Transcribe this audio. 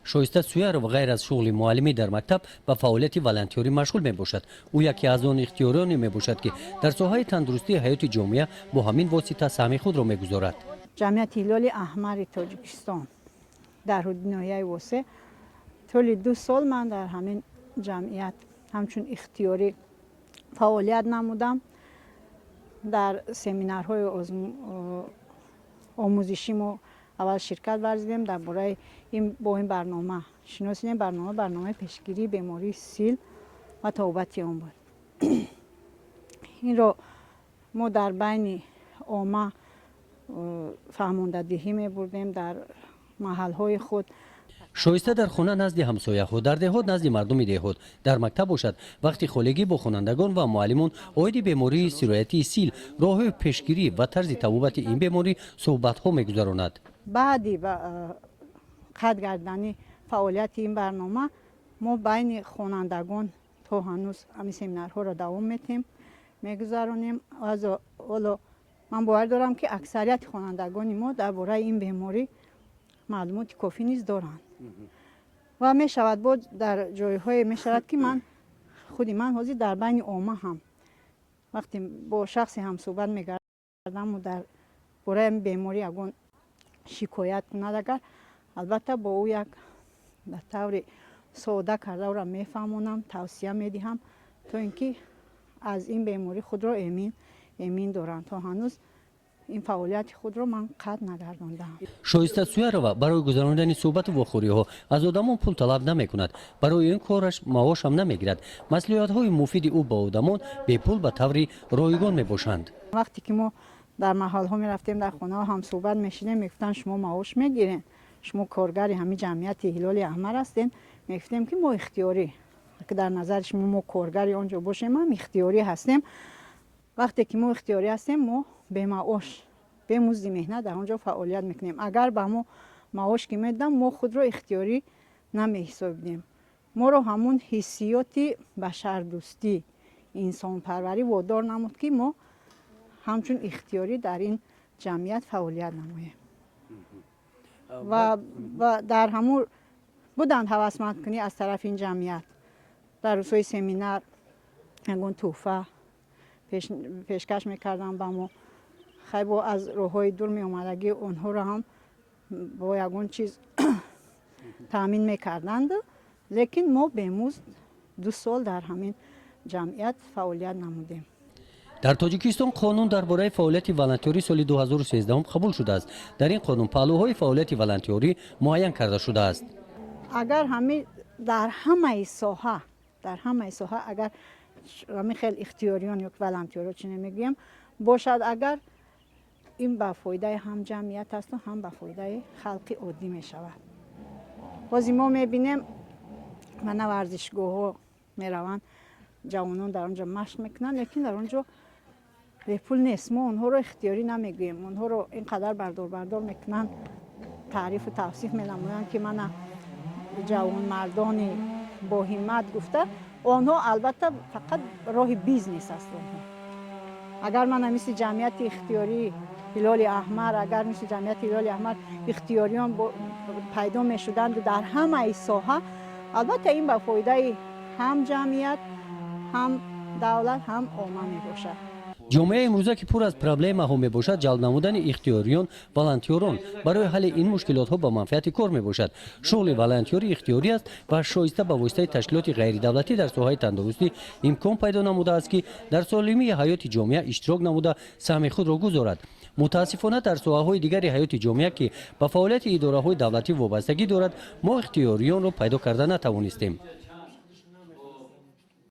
Шоиста Суярова ғайр аз шуғли муаллимӣ дар мактаб ба фаъолияти волонтёрӣ машғул мебошад. Ӯ яке аз он ихтиёриёне мебошад, ки дар соҳаи тандурустии ҳаёти ҷомеа бо ҳамин восита саҳми худро мегузорад. Ҷамъияти Ҳилоли Аҳмари Тоҷикистон дар ҳудуди ноҳияи Восе тӯли 2 сол ман дар ҳамин ҷамъият ҳамчун ихтиёрӣ фаъолият намудам. Дар семинарҳои омӯзишӣ мо аввал ширкат варзидем, дар бораи бо ин барнома шиносидем. Барнома барномаи пешгирии бемории сил ва табобати он буд. Инро мо дар байни омма фаҳмондадиҳӣ мебурдем дар маҳалҳои худ. Шоиста дар хона назди ҳамсояҳо, дар деҳот назди мардуми деҳот, дар мактаб бошад, вақти холигӣ бо хонандагон ва муаллимон оиди бемории сироятии сил, роҳҳои пешгирӣ ва тарзи табобати ин беморӣ суҳбатҳо мегузаронад. Баъди қатъ гардани фаъолияти ин барнома мо байни хонандагон то ҳанӯз ҳамин семинарҳоро давом метиҳем, мегузаронем. Ҳоло ман бовар дорам, ки аксарияти хонандагони мо дар бораи ин беморӣ маълумоти кофӣ низ доранд. Ва мешавад, боз дар ҷойҳое мешавад, ки ман худи ман ҳозир дар байни омма ҳам вақте бо шахсе ҳамсӯҳбат мегардаму дар бораи ҳамин беморӣ ягон шикоят кунад агар, албатта, бо ӯ як ба таври сода карда ӯро мефаҳмонам, тавсия медиҳам, то ин ки аз ин беморӣ худро эмин доранд. То ҳанӯз ин фаъолияти худро ман қатъ нагардондаам. Шоиста Суярова барои гузаронидани суҳбату вохӯриҳо аз одамон пул талаб намекунад. Барои ин кораш маошам намегирад. Маслиҳатҳои муфиди ӯ ба одамон бепул, ба таври ройгон мебошанд. Вақте ки мо дар маҳалҳо мерафтем, дар хонаҳо ҳамсӯҳбат мешидем, мегуфтанд: «Шумо маош мегирен, шумо коргари ҳамин ҷамъияти Ҳилоли Аҳмар ҳастен». Мегуфтем, ки мо ихтиёрӣ, ки дар назари шумо мо коргари он ҷо бошем ҳам, ихтиёрӣ ҳастем. Вақте ки мо ихтиёрӣ ҳастем, мо бемаош, бемузди меҳнат дар он ҷо фаъолият мекунем. Агар ба мо маош ки медодам, мо худро ихтиёрӣ намеҳисобидем. Моро ҳамун ҳиссиёти башардӯстӣ, инсонпарварӣ водор намуд, ки мо ҳамчун ихтиёрӣ дар ин ҷамъият фаъолият намоем. Ва дар ҳамун буданд ҳавасмандкунӣ аз тарафи ин ҷамъият, дар рӯзҳои семинар ягон тӯҳфа пешкаш мекарданд ба мо. Хай, бо аз роҳҳои дур меомадагӣ онҳоро ҳам бо ягон чиз таъмин мекарданд, лекин мо бемузд 2 сол дар ҳамин ҷамъият фаъолият намудем. Дар Тоҷикистон қонун дар бораи фаъолияти волонтёрӣ соли 2013 қабул шудааст. Дар ин қонун паҳлӯҳои фаъолияти волонтёрӣ муайян карда шудааст. Агар ҳамин дар ҳамаи соҳа агар ҳамин хел ихтиёриён ё волонтёрро чӣ намегӯям бошад агар, ин ба фоидаи ҳам ҷамъият асту ҳам ба фоидаи халқи оддӣ мешавад. Ҳозир мо мебинем, мана варзишгоҳҳо мераванд, ҷавонон дар он ҷо машқ мекунанд, лекин дар он ҷо бепул нест. Мо онҳоро ихтиёрӣ намегӯем. Онҳоро ин қадар бардор-бардор мекунанд, таърифу тавсиф менамоянд, ки мана ҷавонмардони боҳиммат гуфта. Онҳо, албатта, фақат роҳи бизнес аст онҳо. Агар мана мисли ҷамъияти ихтиёрии Ҳилоли Аҳмар, агар мисли ҷамъияти Ҳилоли Аҳмар ихтиёриён пайдо мешуданду дар ҳамаи соҳа, албатта, ин ба фоидаи ҳам ҷамъият, ҳам давлат, ҳам омма мебошад. Ҷомеаи имрӯза, ки пур аз проблемаҳо мебошад, ҷалб намудани ихтиёриён, волонтёрон барои ҳалли ин мушкилотҳо ба манфиати кор мебошад. Шуғли волонтёрӣ ихтиёрӣ аст ва Шоиста ба воситаи ташкилоти ғайридавлатӣ дар соҳаи тандурустӣ имкон пайдо намудааст, ки дар солимии ҳаёти ҷомеа иштирок намуда, саҳми худро гузорад. Мутаассифона, дар соҳаҳои дигари ҳаёти ҷомеа, ки ба фаъолияти идораҳои давлатӣ вобастагӣ дорад, мо ихтиёриёнро пайдо карда натавонистем.